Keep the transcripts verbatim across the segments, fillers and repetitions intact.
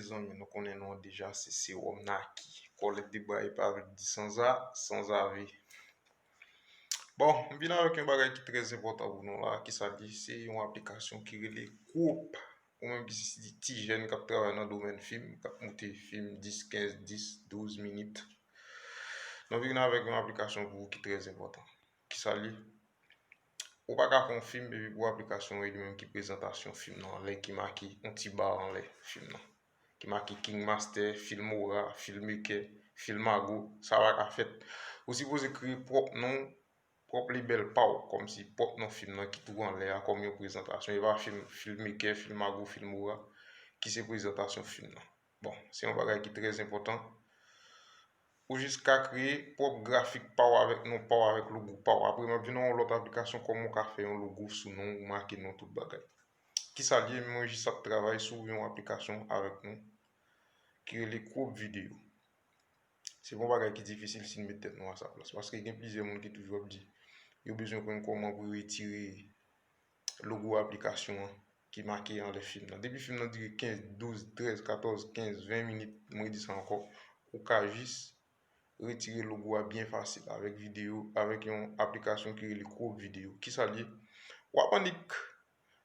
Mezanmi, nou konnen non deja, se sewòm Nike. Kòlèt de bra e pa vle di sanza, sanzave. Bon, m vin avèk yon bagay ki trè enpòtan pou nou la, ki sa li, se yon aplikasyon ki rele Crop. Ou menm ki se ti jèn k ap travay nan domèn fim, k ap moute fim dis, kenz, dis, douz minit. Nou vin avèk yon aplikasyon pou ou ki trè enpòtan. Ki sa li? Ou pa ka fè yon fim epi pou aplikasyon e li menm ki prezantasyon fim nan anlè, ki make yon ti ba anlè fim nan. Ki make KineMaster, Filmora, Filmmaker, Filmago, sa pa ka fèt. Ou sipoze kreye pwòp non, pwòp lebèl pa w, kòmsi pwòp non fim nan ki tou anlè a kòm yon prezantasyon. E pa fim, Filmmaker, Filmago, Filmora ki se prezantasyon fim nan. Bon, se yon bagay ki trè enpòtan. Ou jis ka kreye pwòp grafik pa w avèk non pa w avèk logo pa w. Apre, m ap vin nan yon lòt aplikasyon kòman w ka fè yon logo sou non ou make non tout bagay. Ki sa l ye, mwen jis ap travay sou yon aplikasyon avèk nou ki rele Crop Video. Se pa yon bagay ki difisil si n met tèt nou a sa plas. Paske gen plizyè moun ki toujou ap di yo bezwen konn kòman pou yo retire logo aplikasyon an ki make anlè fim nan. Depi fim nan dire kenz, douz, trèz, katòz, kenz, ven minit, mwen di sa ankò, ou ka jis retire logo a byen fasil avèk videyo, avèk yon aplikasyon ki rele Crop Video. Ki sa l ye? W ap annik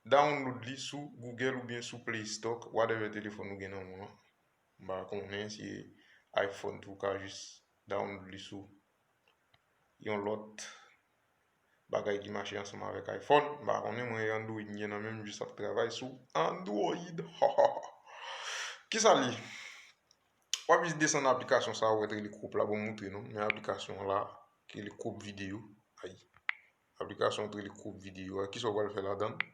download li sou Google oubyen sou Play Store, whatever telefòn ou gen nan men w lan. M pa konnen si iPhone tou, ou ka jis download li sou yon lòt bagay ki mache ansanm avèk iPhone. M pa konnen, mwen e Android m gen nan men m, m jis ap travay sou Android. Ki sa l ye? W ap jis desann aplikasyon sa a, ou wè t rele Crop la, bon, m moutre nou. Men aplikasyon an la, ki rele Crop Video. Ay. Aplikasyon an t rele Crop Video a. Kisa w pral fè ladan l?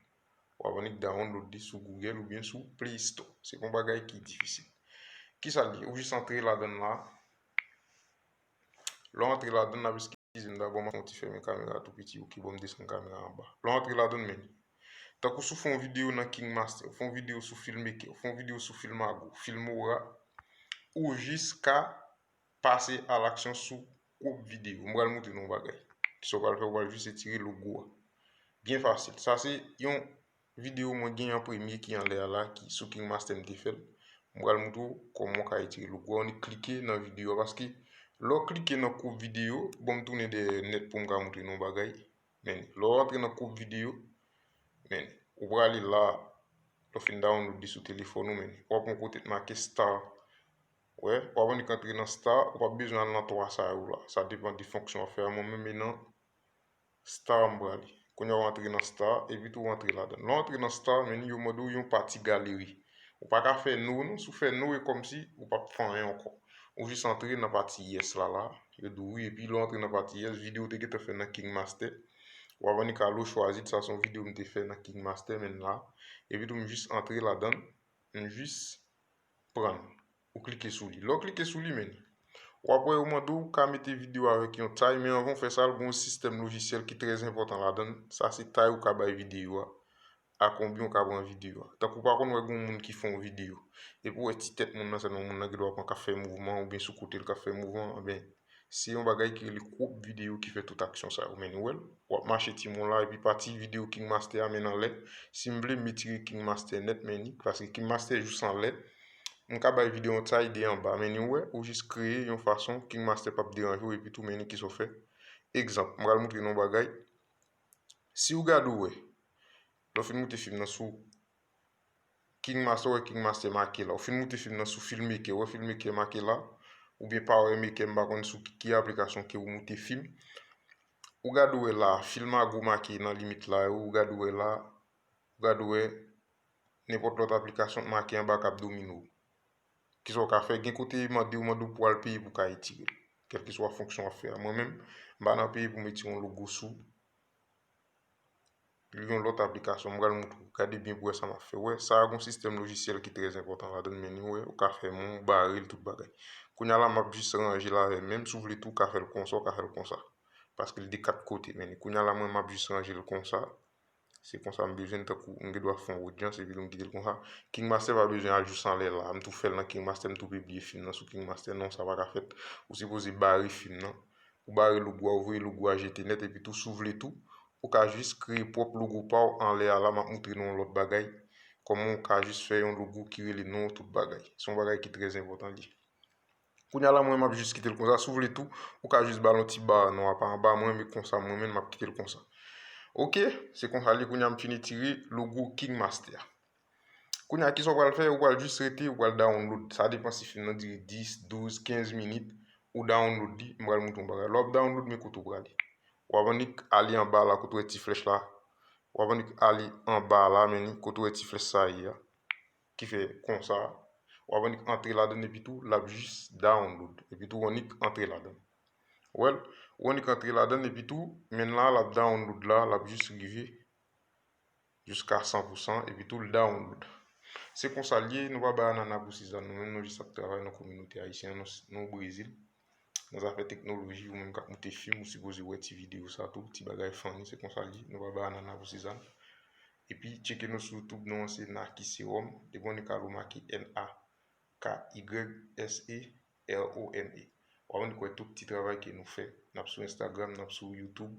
W ap annik download li sou Google oubyen sou Play Store. Se pa yon bagay ki difisil. Ki sa l ye? Ou jis antre ladan l la. Lè w antre ladan l, n ap eskize m dabò, m ap fè yon ti fèmen kamera tou piti, oke, bon, m desann kamera anba. Lè w antre ladan l, men li. Tankou si w fè yon videyo nan KineMaster, ou fè yon videyo sou Filmmaker, ou fè yon videyo sou Filmago, Filmora, ou jis ka pase alaksyon sou Crop Video. M pral moutre nou yon bagay. Kisa w pral fè? Ou pral jis retire logo a. Byen fasil. Sa se yon videyo mwen gen an premye ki anlè a la, ki sou KineMaster m te fè l. M pral moutre w kòman w ka retire logo a. Ou annik klike nan videyo a, paske lè w klike nan Crop Video, bon, m tounen dèyè nèt pou m ka moutre nou yon bagay. Men, lè w antre nan Crop Video, men, ou prale la, lè w fin download li sou telefòn ou, men, w ap yon kote k make Start. Wè, w ap annik antre nan Start, ou p ap bezwen al nan twa sa yo la. Sa depann de fonksyon w ap fè a. Mwen menm, e nan Start m prale. Kounye a w antre nan Start, epi tou w antre ladan l. Lè w antre nan Start, men yo mande w yon pati galeri. Ou pa ka fè no, non. Si w fè no, e kòmsi ou p ap fè anyen ankò. Ou jis antre nan pati Yes la, la. Yo di w wi, epi lè w antre nan pati Yes, videyo w te gentan fè nan KineMaster. W ap annik ale w chwazi l, sa se yon videyo m te fè nan KineMaster, men la. Epi tou m jis antre ladan l, m jis pran l. Ou klike sou li. Lè w klike sou li, men, w ap wè yo mande w ka mete videyo avèk yon tay, men anvan w fè sa, l gen yon sistèm lojisyèl ki trè enpòtan ladan l. Sa se tay ou ka bay videyo a, a konbyen w ka pran videyo a. Tankou w pa konn wè gen yon moun ki fè yon videyo, epi w wè ti tèt moun nan sèlman, moun nan gen dwa pran k ap fè mouvman, oubyen sou kote l k ap fè mouvman, anben, se yon bagay ki rele Crop Video ki fè tout aksyon sa yo. Men ou wè l, w ap mache timoun la, epi pati videyo KineMaster a men anlè. Si m vle, m retire KineMaster nèt, men ni, paske KineMaster jis anlè. M ka bay videyo yon tay de anba, men ni ou wè, ou jis kreye yon fason KineMaster p ap deranje w, epi tou, men ni kisa w fè. Egzanp, m pral moutre nou yon bagay. Si w gade ou wè, lè w fin moute fim nan sou KineMaster, ou wè KineMaster make la. Ou fin moute fim nan sou Filmmaker, ou wè Filmmaker make la, oubyen Power Maker, m pa konn sou ki, ki aplikasyon ke ou moute fim. Ou gade ou wè la, Filmago make nan limit la yo, ou gade ou wè la, ou gade ou wè nenpòt lòt aplikasyon k make anba k ap domine w. Kisa w ka fè? Gen kote mande w, mande w pou w al peye pou w ka retire l. Kèlkeswa fonksyon w ap fè a. Mwen menm, m pa nan peye pou m retire yon logo sou yon lòt aplikasyon, m pral moutre w. Gade byen pou w wè sa m ap fè. Wè, sa a gon sistèm lojisyèl ki trè enpòtan ladan l, men ni wè, ou ka fè men w bare l tout bagay. Kounye a la, m ap jis ranje l avè m menm, si w vle tou, w ka fè l konsa, w ka fè l konsa. Paske l de kat kote, men ni. Kounye a la, mwen, m ap jis ranje l konsa. Se konsa m bezwen l, tankou m gen dwa fè yon odjans, epi tou m kite l konsa. KineMaster pa bezwen al jis anlè la. M tou fè l nan KineMaster, m tou pibliye fim nan sou KineMaster. Non, sa pa ka fèt. Ou sipoze bare fim nan. Ou bare logo a, ou voye logo a jete nèt, epi tou, si w vle tou, ou ka jis kreye pwòp logo pa w anlè a la, m ap moutre nou yon lòt bagay. kòman w ka jis fè yon logo ki rele non w, tout bagay. Se yon bagay ki trè enpòtan li ye. Kounye a la, mwen, m ap jis kite l konsa. Si w vle tou, ou ka jis ba l yon ti ba non a pa anba. Mwen, men konsa, mwen menm, m ap kite l konsa. Ok, se konsa li ye. Kounye a, m fin etire logo KineMaster a. Kounye a, kisa w pral fè? Ou pral jis rete, ou pral download. Sa depann si fim nan dire dis, douz, kenz minit. Ou download li, m pral montre w yon bagay. Lè w ap download, men kote w prale. W ap annik ale anba la, kote w wè ti flèch la. W ap annik ale anba la, men ni kote w wè ti flèch sa ye a. Ki fè konsa. W ap annik antre ladann, epi tou, l ap jis download. Epi tou, w annik antre ladann. Ou wè l? Ou annik antre ladann, epi tou, men la, l ap download la, l ap jis rive jiska san pou san, epi tou l download. Se konsa l ye, nou pa bay anana pou sizann, nou menm nou jis ap travay nan kominote ayisyen an, nou, nou Brezil. Nan zafè teknoloji, ou menm k ap moute fim, ou sipoze wè ti videyo sa tou, ti bagay funny, se konsa l ye, nou pa bay anana pou sizann. Epi, tcheke nou sou YouTube, non an se Naki Serum, depi w annik ale w make N A K Y S E R O M E. W ap annik wè tout ti travay ke nou fè. N ap sou Instagram, n ap sou YouTube,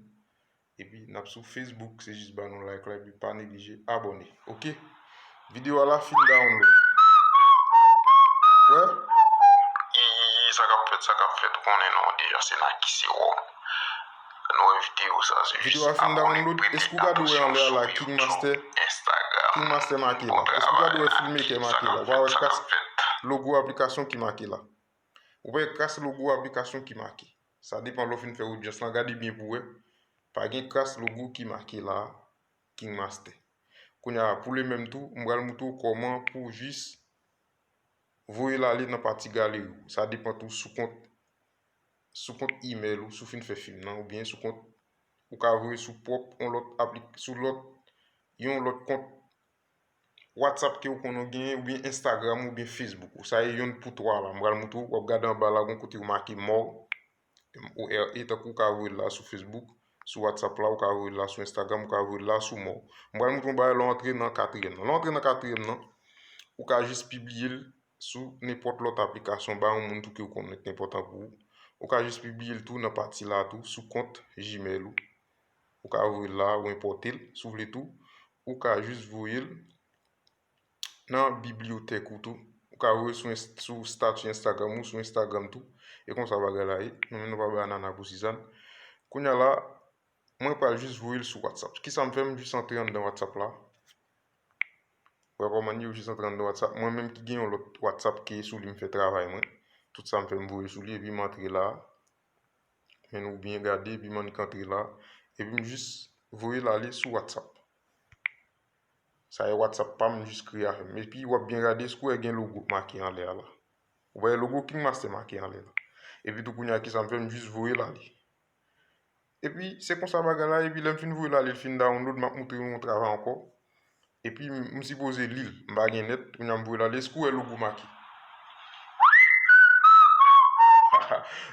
epi n ap sou Facebook. Se jis ba nou like la, epi pa neglije abòne. Ok? Videyo a la fin download. Wè? Yi, yi, yi, sa k ap fèt, sa k ap fèt, ou konnen non deja, se Naki Serum. Nou wè videyo sa, se jis abòne, premye atansyon'w sou YouTube, Instagram. Videyo a fin download. Èske w gade wè anlè a la, KineMaster? KineMaster make la. Èske w gade wè Filmmaker make la? Ou pa wè kras logo aplikasyon ki make la? Ou pa wè kras logo aplikasyon ki make? Sa depann lè w fin fè odyans lan, gade byen pou w wè. Pa gen kras logo ki make la, KineMaster. Kounye a, pou li menm tou, m pral montre w kòman pou w jis voye l ale nan pati galeri w. Sa depann tou sou kont, sou kont email ou, si w fin fè fim nan, oubyen sou kont, ou ka voye sou pwòp yon lòt aplik-, sou lòt, yon lòt kont WhatsApp ke w konnen w genyen, oubyen Instagram, oubyen Facebook ou. Sa e yonn pou twa la. M pral montre w, w ap gade anba la, gon kote yo make more, M O R E, tankou w ka voye l la sou Facebook, sou WhatsApp la, ou ka voye l la sou Instagram, ou ka voye l la sou more. M pral montre w yon bagay lè w antre nan katriyèm nan. Lè w antre nan katriyèm nan, ou ka jis pibliye l sou nenpòt lòt aplikasyon, ba yon moun tou ke w konnen ki enpòtan pou ou. Ou ka jis pibliye l tou nan pati la tou, sou kont Gmail ou. Ou ka voye l la, ou enpòte l, si w vle tou. Ou ka jis voye l nan bibliyotèk ou tou. Ou ka voye sou Inst-, sou stati Instagram ou, sou Instagram tou. E konsa bagay la ye. Nou menm nou pa bay anana pou sizann. Kounye a la, mwen pral jis voye l sou WhatsApp. Kisa m fè? M jis antre anndan WhatsApp la. Wè kòman li ye, ou jis antre anndan WhatsApp. Mwen menm ki gen yon lòt WhatsApp ke sou li m fè travay mwen. Tout sa m fè m voye sou li, epi m antre la. Men nou byen gade, epi m annik antre la. Epi m jis voye l ale sou WhatsApp. Sa e WhatsApp pa m, m jis kreye avè m. Epi w ap byen gade, èske w wè gen logo make anlè a la? Ou wè logo KineMaster make anlè la? Epi tou kounye a, kisa m fè? M jis voye l ale. Epi se konsa bagay la, epi lè m fin voye l ale, l fin download, m ap montre nou yon travay ankò. Epi m, m sipoze li l, m pa gen nèt, kounye a m voye l ale, èske w wè logo make?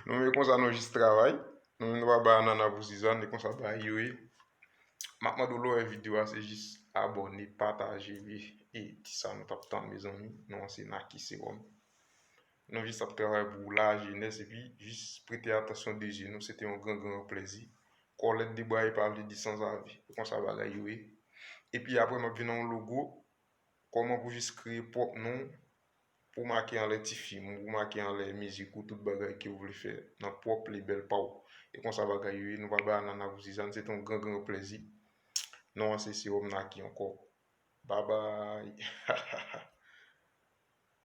Nou menm konsa nou jis travay, nou menm nou pa bay anana pou sizann, e konsa bagay yo ye. M ap mande w lè w wè videyo a, se jis abòne, pataje, epi e ti sa nou t ap tann, mezanmi. Non an se Naki Serum. Nou jis ap travay pou lajenès, epi jis prete atansyon de je nou, se te yon gran, gran plèzi. Kòlèt de bwa e pa vle di sanzave. E konsa bagay yo ye. Epi apre m ap vin nan yon logo, kòman pou jis kreye pwòp non w, pou make anlè ti fim ou, pou make anlè mizik ou, tout bagay ke w vle fè nan pwòp lebèl pa w. E konsa bagay yo ye, nou pa bay anana pou sizann, se te yon gran, gran plèzi. Non an se Serum Naki ankò. Babay.